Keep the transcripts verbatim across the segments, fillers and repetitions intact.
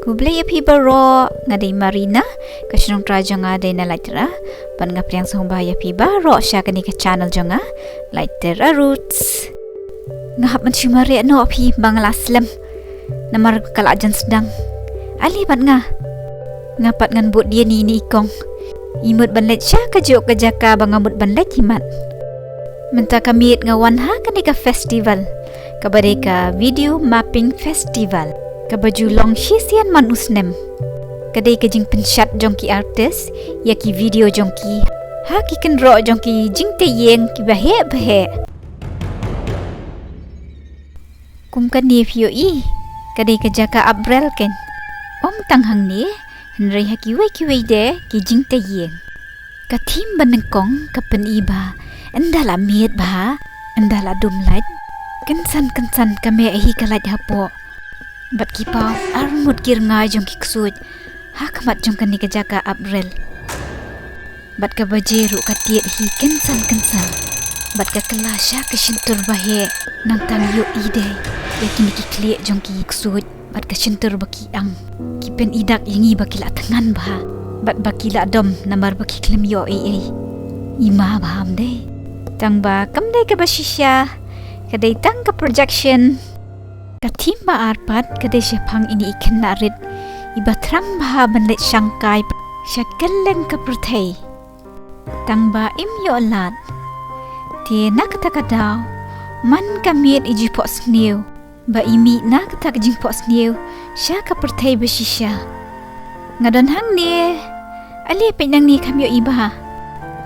Khublei ïa phi baroh, nga dei Marina, ka shnong trai jong nga dei na Laitera, bad nga pdiang sngewbha ïa phi baroh sha kane ka channel jong nga, Laitera Roots. Nga hap ban shu mareh noh phi ba nga la slem. Namar ka la jan sdang. Ale bad nga. Nga pat ngan bud ïa ine i kong. I mut ban leit sha kajuh ka jaka ba nga mut ban leit imat. Mynta ka miet nga wan ha kane ka festival, kaba dei ka Video Mapping Festival, kaba ju long shisien man u snem. Ka dei ka jingpynshad jong ki artist ïa ki video jong ki ha ki kynroh jong ki jingtei ïing kiba heh ba heh. Kum kane phi ïohi, ka dei ka jaka ap rel keiñ. Ym tang hangne, hynrei ha kiwei kiwei de ki jingtei ïing. Ka thim ba nyngkong ka pyni ba ynda la miet bha, ynda la dum lait, kynsan kynsan ka meh hi ka lait hapoh. Bad ki paw arngut ki rngai jong ki ksuid ha khmat jong kane ka jaka ap rel. Bad ka baje ruh ka tied hi kynsan kynsan. Bad ka kylla sha ka shyntur ba heh, nangta ïohi de ïa kine ki khlieh jong ki ksuid. Bad ka shyntur ba ki ang, ki pyni dak ïa ngi ba ki la thngan bha. Bad ba ki la dom namar ba ki khlem ïoh ei ei. I ma bha ym dei. Tang ba kam dei kaba shisha, ka dei tang ka projection. Ka thim ba ar pat ka dei shaphang ine i khynnah rit iba thrang bha ban leit shangkai sha kylleng ka pyrthei. Tang ba im ïoh lad. Te na kata ka daw, man ka miet i ju phohsniew, ba i mih na kata ka jingphohsniew sha ka pyrthei ba shisha. Nga don hangne, ale peit nangne kham ïohi bha.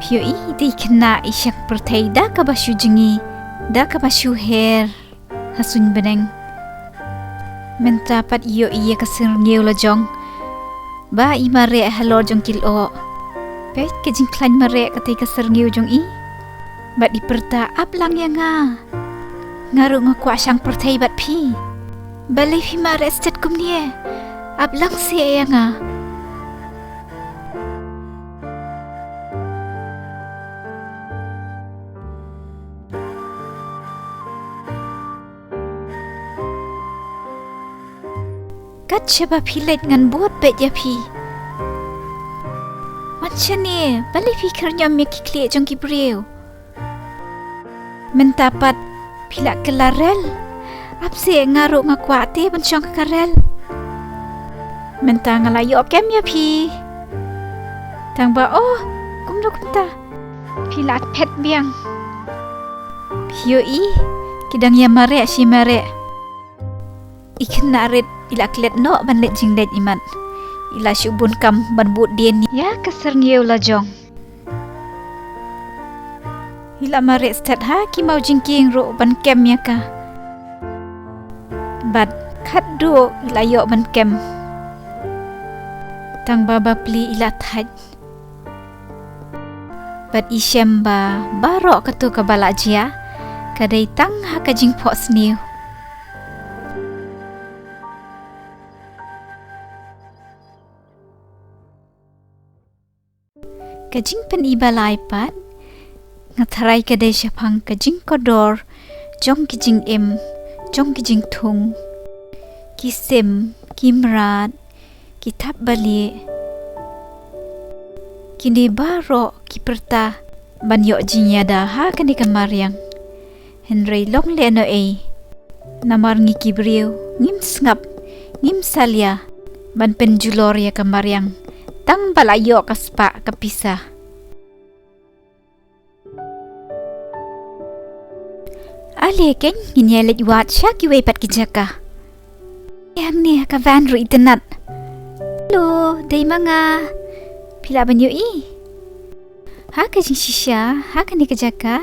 Phi ïohi, ite i khynnah i shang pyrthei da kaba shu jngi, da kaba shu her ha suiñ bneng. Mynta pat ïohi ïa ka syrngiew lajong ba i mareh halor jong ki lyoh. Peit ka jingkhlaiñ mareh katei ka syrngiew jong i. Bad i pyrta, ap lang ïa nga. Nga ruh nga kwah shang pyrthei bad phi. Balei phi mareh stet kumne? Ap lang seh ïa nga. Kat shaba phi leit ngan bud beit ïa phi. Wan shane, balei phi khyrñiom ïa ki khlieh jong ki briew? Mynta pat phi la kylla rel. Ap seh, nga ruh nga kwah te ban shong ha ka rel. Mynta nga la ïoh kem ïa phi. Tang ba, oh, kumno kumta? Phi la phet biang. Phi ïohi, ki dang ïa mareh shi mareh. I khynnah rit i la klet noh ban leit jingleit imat. I la shu bun kam ban bud dien ïa ka syrngiew lajong. I la mareh stet ha ki maw jingkieng ruh ban kem ïa ka. Bad khatduh i la ïoh ban kem. Tang ba bapli i la thait. Bad i shem ba baroh kato kaba la jia ka dei tang ha ka jingphohsniew. Ka jingpyni ba lai pat, nga tharai ka dei shaphang ka jingkordor jong ki jingim, jong ki jingthung, ki sim, ki mrad, ki thapbalieh. Kine baroh ki pyrta ban ïoh jingïada ha kane ka mariang. Hynrei long lehnohei, namar ngi ki briew ngim sngap, ngim salia ban pynjulor ïa ka mariang tang ba la ïoh ka spah ka pisa. Ale keiñ, ngin ïa leit wad sha kiwei pat ki jaka. Hangne ha ka van ruh itynnad. Hello, dei ma nga. Phi lah ban ïohi? Ha ka jingshisha ha kane ka jaka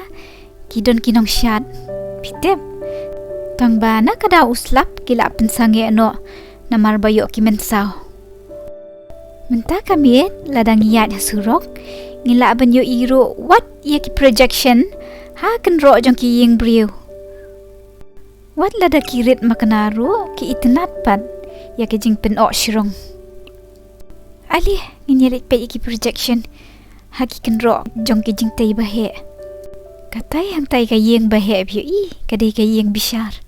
ki don ki nongshad. Phi tip, tang ba na ka daw u slap ki la pynsangeh noh namar ba ïoh ki mynsaw. Mynta ka miet lada ngi ïaid ha surok, ngi lah ban ïohi ruh wat ïa ki projection ha kynroh jong ki ïing briew. Wat lada ki rit makna ruh ki itynnad pat ïa ka jingpynoh shrong. Ale, ngin ïa leit peit ïa ki projection ha ki kynroh jong ki jingtei ba heh. Katai hangtai ka ïing ba heh, phi ïohi, ka dei ka ïing bishar.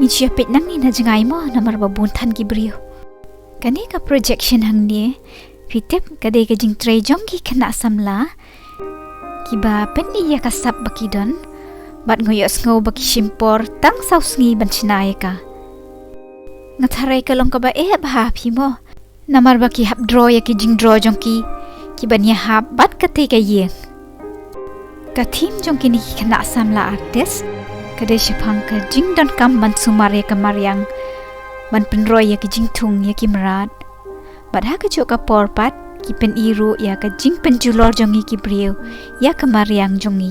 Ngin shu ïa peit nangne na jngai mo, namar ba bun than ki briew. Kane ka projection hangne, phi tip ka dei ka jingtrei jong ki khynnah samla kiba pyni ïa ka sap ba ki don, bad nga ïohsngew ba ki shim por tang saw sngi ban shna ïa ka. Nga tharai ka long kaba eh bha phi mo. Namar ba ki hap draw ïa ki jingdraw jong ki, ki ban ïahap bad kata ka ïing. Ka theme jong kine ki khynnah samla artist ka dei shaphang ka jingdonkam ban sumar ïa ka mariang, ban pynroi ïa ki jingthung ïa ki mrad. Bad ha kajuh ka por pat ki pyni ruh ïa ka jingpynjulor jong ngi ki briew ïa ka mariang jong ngi.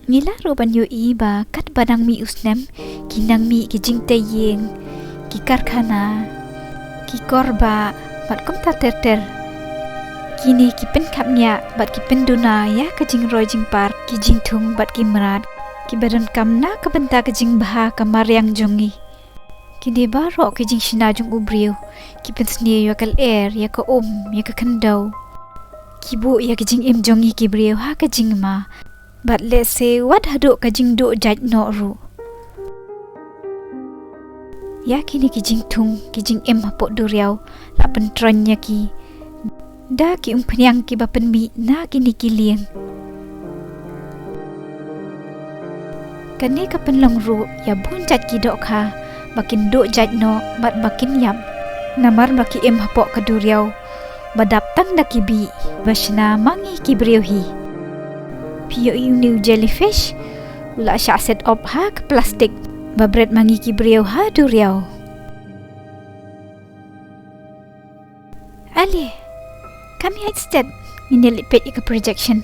Ngi lah ruh ban ïohi ba katba nang mih u snem, ki nang mih ki jingtei ïing, ki karkhana, ki korbah, bad kumta ter ter. Kine ki pynkhapngiah bad ki pynduna ïa ka jingroi jingpar, ki jingthung bad ki mrad kiba donkam na ka bynta ka jingbha ka mariang jong ngi. Kine baroh ki jingshna jong u briew ki pynsniew ïa ka lyer, ïa ka um, ïa ka khyndew. Ki buh ïa ka jingim jong ngi ki briew ha ka jingma. Bad lehse wat haduh ka jingduh jait noh ruh. Ïa kine ki jingthung, ki jingim hapoh duriaw la pyntroiñ ïa ki da ki umphniang kiba pynmih na kine ki lieng. Kane ka pynlong ruh ïa bun jait ki dohkha ba kin duh jait noh bad ba kin ïap. Namar ba ki im hapoh ka duriaw ba dap tang da ki bih ba shna ma ngi ki briew hi. Phi ïohi une u jellyfish, u la shah set up ha ka plastik ba bret ma ngi ki briew ha duriaw. Ale, kham ïaid stet, ngin ïa leit peit ïa ka projection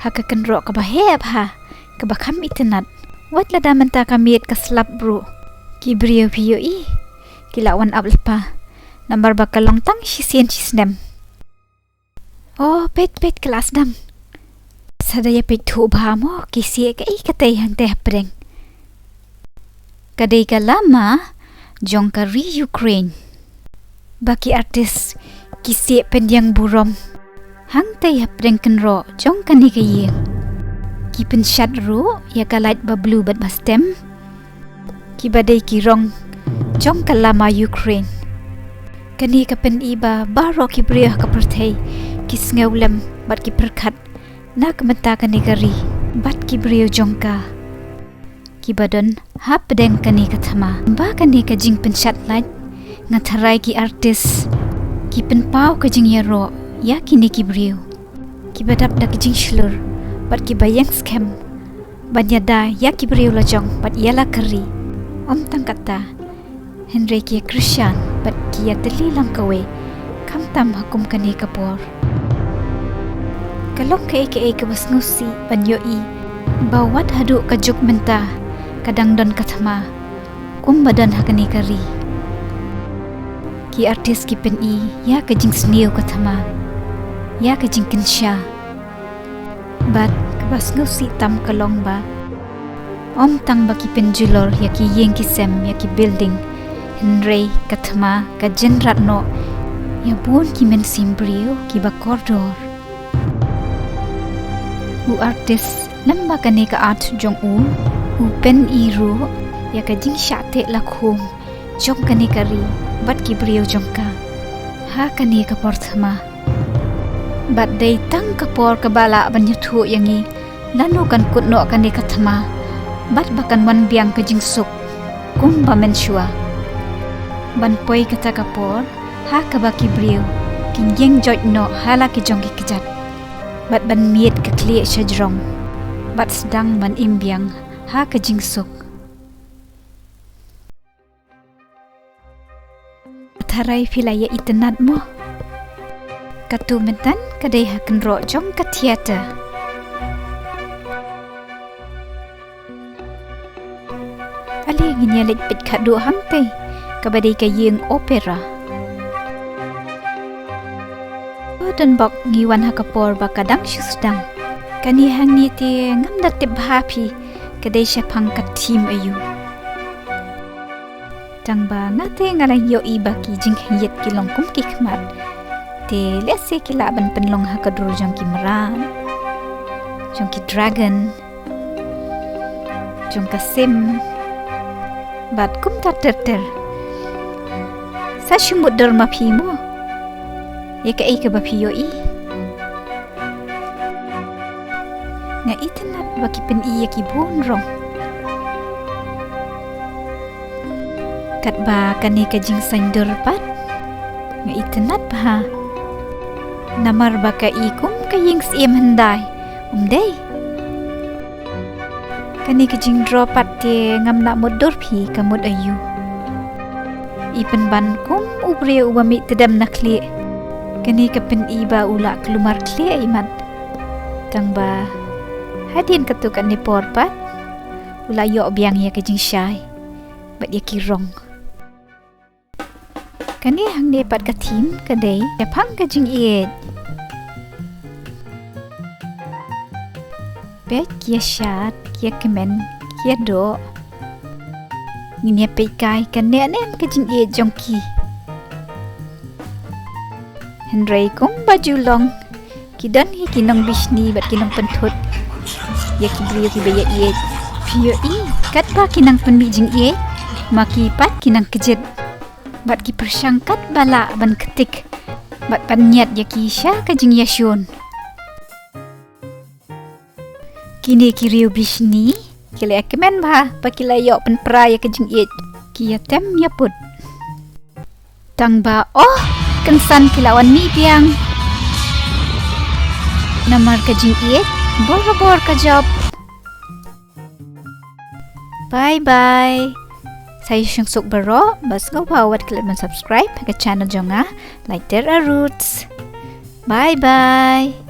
ha ka kynroh kaba heh bha, kaba kham itynnad. Wat lada mynta ka miet ka slap ruh, ki briew phi ïohi, ki la wan ap lypa. Namar ba ka long tang shisien shisnem. Oh, peit, peit, ka la sdang. Sa da ïa peit thuh bha mo, ki sieh kaei katei hangtei hapdeng. Ka dei ka lama jong ka ri Ukraine ba ki artist ki sieh pyndiang burom hangtei hapdeng kynroh jong kane ka ïing. Ki pynshad ruh ïa ka light ba blue bad ba stem, kiba dei ki rong jong ka lama Ukraine. Kane ka pyni ba baroh ki briew ha ka pyrthei ki sngewlem bad ki pyrkhat na ka bynta kane ka ri bad ki briew jong ka kiba don hapdeng kane ka thma. Ba kane ka jingpynshad light, nga tharai ki artist ki pynpaw ka jingïaroh ïa kine ki briew kiba dap da ka jingshlur bad kiba ïeng skhem ban ïada ïa ki briew lajong bad ïa la ka ri. Ym tang katta, hynrei ki ïa kyrshan bad ki ïa tylli lang kawei, khamtam ha kum kane ka por. Ka long kaei kaei kaba sngewsih ban ïohi ba wat haduh ka juk mynta ka dang don ka thma kumba don ha kane ka ri. Ki artist ki pyni ïa ka jingsniew ka thma, ïa ka jingkynsha. Bad kaba sngewsih tam ka long ba ym tang ba ki pynjulor ïa ki ïing ki sem, ïa ki building, hynrei ka thma ka jynrat noh ïa bun ki mynsiem briew kiba kordor. U artist lem bad kane ka art jong u, u pyni ruh ïa ka jingshah teh lakhum jong kane ka ri bad ki briew jong ka ha kane ka por thma. Bad dei tang ka por kaba lah ban ïathuh ïa ngi lano kan kut noh kane ka thma bad ba kan wan biang ka jingsuk kumba mynshuwa. Ban poi kata ka por ha kaba ki briew kin ïeng joit noh ha la ki jong ki kjat bad ban miet ka khlieh shajrong bad sdang ban im biang ha ka jingsuk. Tharai phi la ïa itynnad mo. Katu mynta ka dei ha kynroh jong ka theater. Ale ngin ïa leit peit khatduh hangtei, kaba dei ka ïing opera. Don bok ngi wan ha ka por ba ka dang shu sdang. Kane hangne te ngam da tip bha phi ka dei shaphang ka theme aïu. Tang ba nga te nga la ïohi ba ki jingkhynñiat ki long kum ki khmat. Te lehse ki lah ban pynlong ha ka dur jong ki mrad, jong ki dragon, jong ka sim, bad kumta ter ter. Sa shu mutdur ma phi mo ïa kaei kaba phi ïohi. Nga itynnad ba ki pyni ïa ki bun rong. Katba kane ka jingsaiñdur pat, nga itynnad bha. Namar ba ka i kum ka ïing syiem hyndai, ym dei? Kane ka jingdro pat te ngam lah mutdur phi ka mut aïu. I pynban kum u briew uba mih tdem na khlieh. Kane ka pyni ba u lah kulmar khlieh imat. Tang ba hadien katto katne por pat u lah ïoh biang ïa ka jingshai bad ïa ki rong. Kane hangne pat ka theme ka dei shaphang ka jingïeit. Peit ki ïa shad, ki ïa kmen, ki ïa doh. Ngin ïa peit kai kane ne em ka jingïeit jong ki. Hynrei kumba ju long, ki don hi ki nongbishni bad ki nongpynthut ïa ki briew kiba ïa ïeit. Phi ïohi katba ki nang pynmih jingïeit, ma ki pat ki nang kjit bad ki pyrshang katba lah ban ktik bad pynïaid ïa ki sha ka jingïashun. Kine ki riew bishni ki la ïa kmen bha ba ki la ïoh pynpra ïa ka jingïeit, ki ïa tem ïa put. Tang ba oh, kynsan ki la wan mih biang. Namar ka jingïeit barabor ka jop. Bye bye. Sa ïa shong suk baroh, bad sngewbha wat klet ban subscribe ha ka channel jong nga, Lighter Roots. Bye bye.